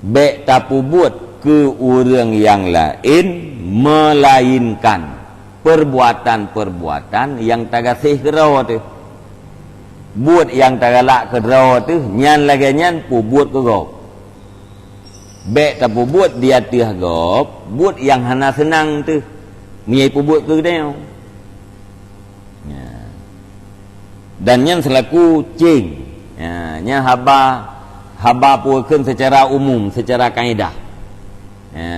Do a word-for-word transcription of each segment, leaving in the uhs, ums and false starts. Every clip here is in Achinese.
Bék tapeubuet keu ureuëng nyang laén meulainkan peurbuatan-peurbuatan nyang tagaséh keudroe teuh. Buet nyang tagalak keudroe teuh, nyan lagée nyan peubuet keu gob. Bék tapeubuet di ateueh gob buet nyang hana seunang teuh, meunyoe peubuet keu geutanyoe. Ya. Dan nyan seulaku céng. Ya, nyan haba, haba peue kheun secara umum, secara kaedah. Ya,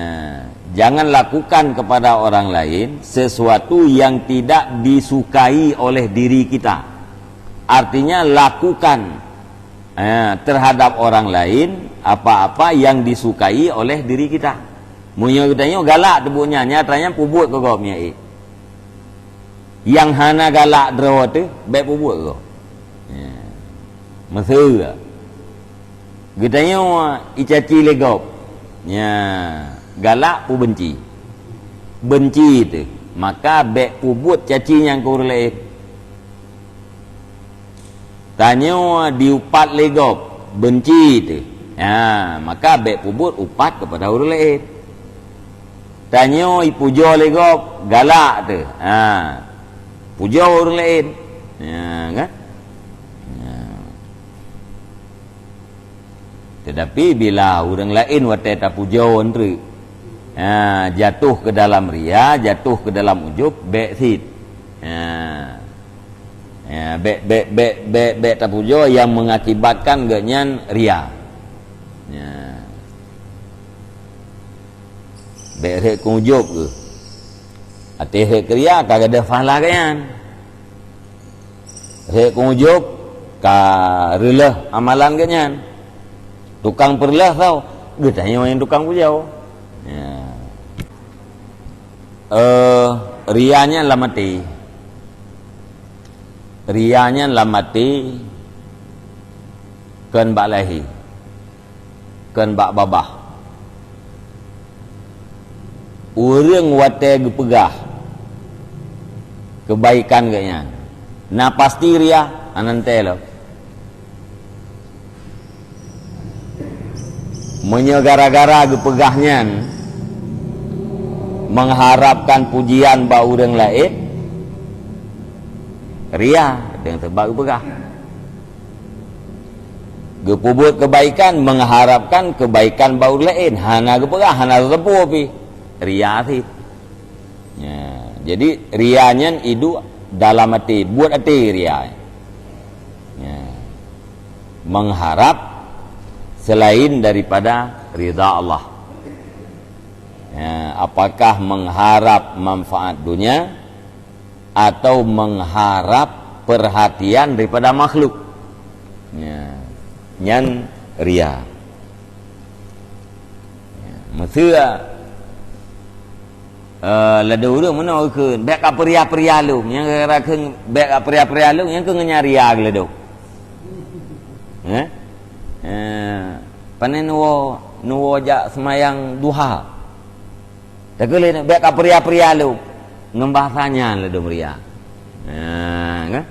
jangan lakukan kepada orang lain sesuatu yang tidak disukai oleh diri kita. Artinya, lakukan, ya, terhadap orang lain apa-apa yang disukai oleh diri kita. Meunyoe geutanyoe galak teuh buet nyan, nyata nyan peubuet keu gob nyan ék. Nyang hana galak droe teuh, bék peubuet keu gob. Ya. Meuseu geutanyoe icaci lé gob. Ya, galak peubenci. Benci teuh, maka bék peubuet caci nyang keu ureuëng laén. Tanyoe diupat lé gob, benci teuh. Ha, maka bék peubuet upat keupada ureuëng laén. Tanyoe ipujoe lé gob, galak teuh. Ha, pujoe ureuëng laén. Ha, kan? Ha. Tetapi bila ureuëng laén watée tapujoe treuk, ha, jatuh ke dalam ria, jatuh ke dalam ujub, bék cit. Ha. Ya, bék, bék, bék, bék, bék tapujoe nyang mengakibatkan geuhnyan ria. Ya. Bék rhek keu ujub geuh. Até rhek keu ria ka gadôh pahala geuhnyan. Rhek keu ujub ka reuloh amalan geuhnyan. Tukang peureuloh tau, geutanyoe nyang tukang pujoe. Ya. Eh, ria nyan lam até. Ria nyan lam até, kon bak lahé, kon bak babah. Ureuëng watée geupeugah keubaikan geuhnyan, na pasti ria, hana teuntée lom. Meunyoe gara-gara geupeugah nyan mengharapkan pujian bak ureuëng laén, ria, deungon sabab geupeugah. Geupeubuet keubaikan mengharapkan keubaikan bak ureuëng laén, hana geupeugah, hana teupeue pih, ria cit. Ya, jadi ria nyan iduek dalam até, buet até ria. Ya. Mengharap selain daripada ridha Allah. Ya, apakah mengharap manfaat dunia atau mengharap perhatian daripada makhluk? Ya, nyan ria. Ya, meuseu, eh, ladôm ureuëng meunoe kheun, bék ka peuria-peuria lom. Nyang kheun bék ka peuria-peuria lom, nyang kheun ngon ria geuladôm. Eh? Eh, pane neuwoe, neuwoe jak seumayang duha. Takheun lé bék ka peuria-peuria lom. Ngon bahasa nyan ladôm ria. Ha, kan?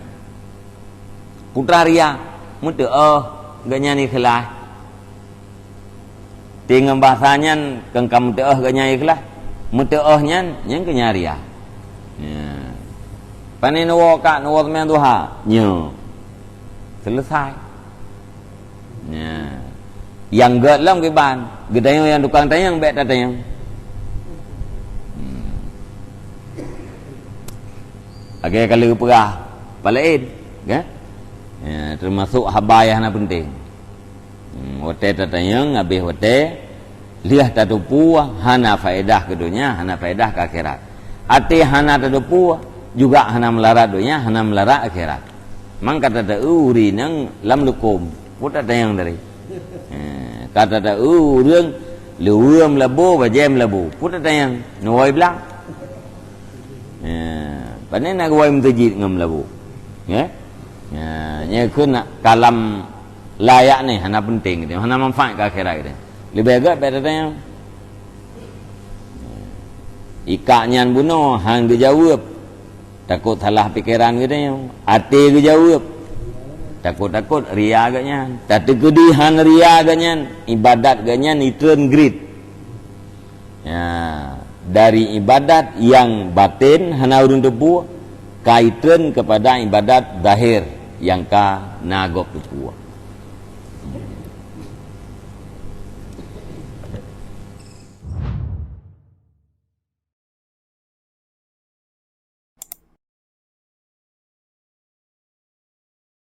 Putra ria, meuteuoh geuhnyan ikhlaih. Teungoh bahasa nyan kon ka meuteuoh geuhnyan ikhlaih. Meuteuoh nyan, nyan keuh nyan ria. Ya. Pane neuwoe ka, neuwoe seumayang duha. Nyoe. Selesai. Ya. Nyang gét lom kiban, geutanyoe nyang tukang tanyong bék tatanyong. Hmm. Lagée ka lheueh peugah, palaén, kan? Ya, teumasok haba nyang hana peunteng. Hmm, watée tatanyong, habéh watée lheueh tateupeue, hana faedah keu donya, hana faedah keu akhirat. Até hana tateupeue, juga hana meularat donya, hana meularat akhirat. Mang ka tateupeue ureuëng nyang lam lukôm, peue tatanyong tadi. Eh, ka tateupeue ureuëng luweue meulabu, bajée meulabu, peue tatanyong, neuwoe blang. Eh, pane na geuwoe meuseujid ngon meulabu. Ya? Ya, nyan keuh na kalam layak nyoe, hana peunteng, hana manfaat keu akhirat. Leubeh gét bék tatanyong. Ikak nyan bunoe han geujaweueb. Takot salah pikeran geutanyoe. Até geujaweueb. Takot-takot ria geuh nyan. Tateukeudi han ria geuh nyan, ibadat geuh nyan itreun grit. Ya, dari ibadat nyang baten hana ureuëng teupeu, ka itreun keupada ibadat zahir nyang ka na gob teupeu.